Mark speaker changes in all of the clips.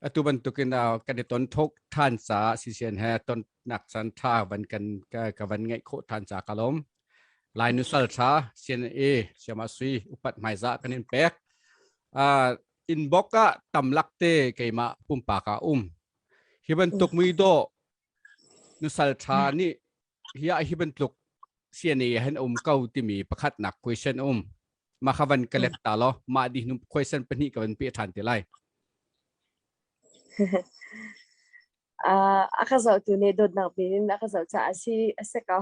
Speaker 1: Atu bantukin kan i ton thok than caah CCN he tonnak caan tha van kan ka van ngeih khawh than ca ka lawm. Lai nusal tha CNA Siama Sui upat hmaizah kan in pek. Inbox ah tamlak te keimah pumpak ah um. Hi bantuk mui dawh nusal tha nih hi ah hi bantuk CNA han um ko timi pakhatnak question um. Ma kha van ka let ta law mah di hnu question pahnih ka van pe ṭhan te lai.
Speaker 2: A ka zohtu nih dawtnak bin in a ka zoh caah a si a si ko.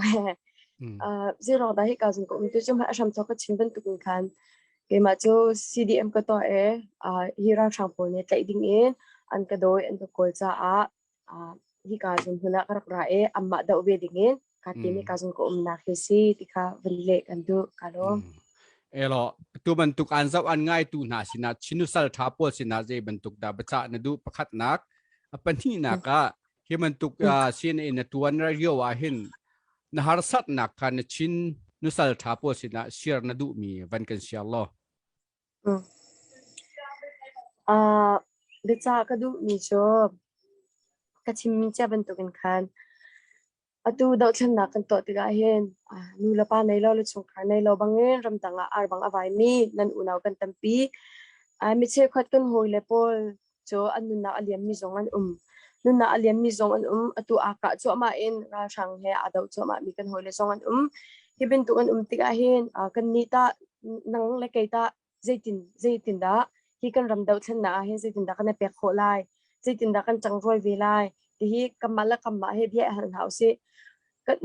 Speaker 2: Zeirong dah hika zung ka um tu cu a hramthawk ka chim bantukin khan keimah cu CDM ka tuah i hi ralhrang pawl nih tlaih ding in an ka dawi an ka kawl caah hika zung hmun ah ka rak ra i anmah doh ve ding in kaa tim i ka zung ka umnak hi si ti kha vun leh kan duh. Ka lawm.
Speaker 1: Elo, tu bantuk an zoh an ngai tu hna sinah Chinusal tha pawl sinah zei bantuk dah biacah na duh? Pakhatnak, a pahnihnak ah hi bantuk CNA na tuan rio ah hin na harsatnak kha na Chin nusal tha pawl sinah share na duhmi van kan share law.
Speaker 2: Biacah ka duhmi cu ka chimmi cia bantukin khan atu dohthlennak kan tuah tikah hin nu le pa nei lo le chungkhar nei lo bangin ramdang ah ar bang a vaimi nan unau kan tampi. Mi cheukhat kan hawile pawl cu an nunnak a liammi zong an um. Nunnak a liammi zong an um. Atu aa kah cuahmah in ralhrang he aa doh cuahmahmi kan hawile zong an um. Hi bantuk an um tikah hin kannih tah nang le kei tah zeitin zeitindah hi kan ram dohthlennak ah hin zeitindah kan i pek khawh lai? Zeitindah kan ṭangrual ve lai? Tihi kanmah le kanmah he bia i hal hna usih.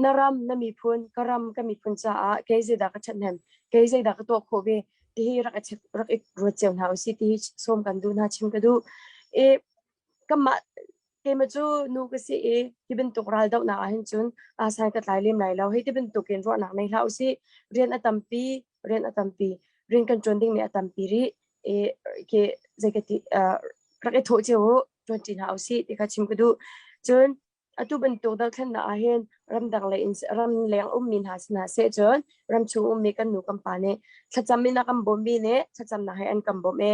Speaker 2: Na ram, na miphun, ka ram, ka miphun caah kei zeidah ka ṭhathnem, kei zeidah ka tuah khawh ve tihi rak i check, rak i ruat cio hna usih tihi sawm kan duh hna, chim ka duh. I kanmah keimah cu nu ka si i hi bantuk ral dohnak ah hin cun san ka tlai lem lai lo. Hei ti bantukin ruahnak nei hlah usih. Rian a tampi, rian a tampi, rian kan ṭuan dingmi a tampi rih. I ke zei ka ti rak i thawh cio u, ṭuan ṭi hna usih ti kha chim ka duh. Cun Atu bantuk dothlennak ahhin ramdang lei in ramleng ummi hna si hna seh cun ramchung ummi kan nu kan pa nih thlacam in a kan bawmmi nih thlacamnak he an kan bawmh i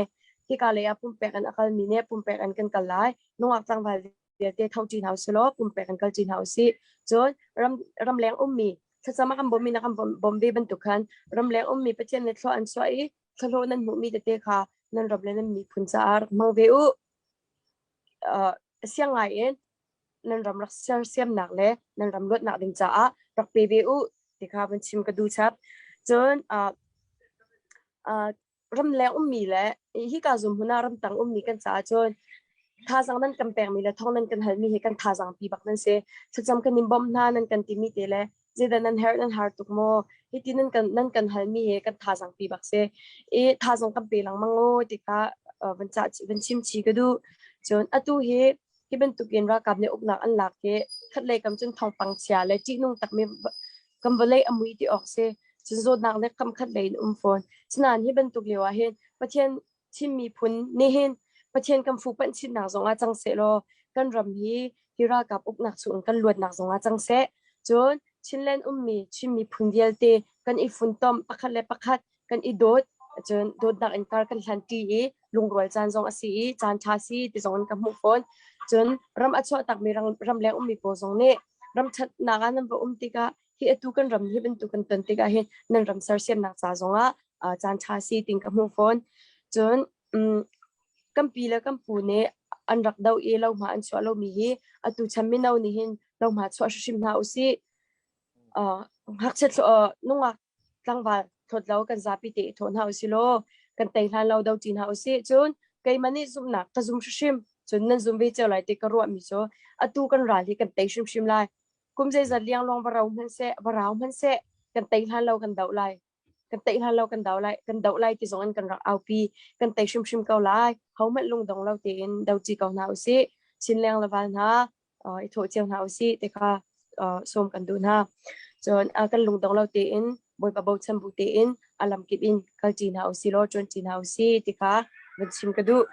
Speaker 2: hika lei ah pumpek in a kalmi nih pumpek in kan kal lai. Nungak tlangval vialte tho ṭi hna usih law pumpek in kal ṭi hna usih. Cun ram ramleng ummi thlacam a kan bawmmi na kan bawmh ve bantuk khan ramleng ummi Pathian nih thlua an chuah i thlahlawh nan hmuhmi tete kha nan ram le nan miphun caah rak hmang ve u. Siang ngai in nan ram rak sersiamnak le nan ram luatnak ding caah rak pe ve u ti kha van chim ka duh chap. Cun ramleng ummi le hika zum hmun ah ramtang ummi kan caah cun thazang nan kan pekmi le thong nan kan halmi hi kan thazang pi bak nan si. Thlacam kan in bawmh hna nan kan timi te le zeidah nan herh nan har tuk maw hiti nan kan halmi hi kan thazang pi bak si. I thazang kan pe lengmang u ti kha van cah van chim chi ka duh. Cun atu hi Hi bantukin ralkap nih uknak an lak i khatlei kam cun thawngpang chia le ṭihnung takmi kan vawlei a mui ti awk si. Cun zawtnak le kam khatlei in um fawn. Sinain hi bantuk lio ah hin Pathian Chin miphun nihin Pathian kan fuhpanh chinnak zongah cang sehlaw kan ram hi hi ralkap uknak chungin kan luatnak zongah cang seh. Cun Chinland ummi Chin miphun vialte kan i funtom pakhat le pakhat kan i dawt cun dawtnak in kar kan hlan ṭi i lungrual caan zong a si i caan ṭha si ti zong in ka hmuh fawn. Cun ram a chuah takmi ramleng ummi pawl zong nih ram ṭhatnak ah nan va um tikah hi atu kan ram hi bantuk kan ton tikah hin nan ram sersiamnak ca zongah caan ṭha si tin ka hmuh fawn. Cun kan pi le kan pu nih an rak do i lohma an chuah lomi hi atu chan mino nih hin lohma chuah hrimhrim hna usih. Ngakchia nungak tlangval thawt lo kan zapi te i thawh hna usih law kan tei hlan lo do ṭi hna usih. Cun keimah nih zumhnak ka zum hrimhrim, cun nan zum ve cio lai ti ka ruahmi cu atu kan ral hi kan tei hrimhrim lai. Kum zeizat liangluang va ro hmanhseh, va rau hmanhseh, kan tei hlan lo kan doh lai. Kan tei hlan lo kan do lai, kan doh lai ti zong in kan rak aupi. Kan tei hrimhrim ko lai. Hohmanh lungdong lo tein do ṭi ko hna usih. Chinleng le val hna, i thawh cio hna usih ti kha sawm kan duh hna. Cun kan lungdong lo tein Bawipa bochan bu tein a lamkip in kalṭi hna usih law ṭuanṭi hna usih ti kha van chim ka duh.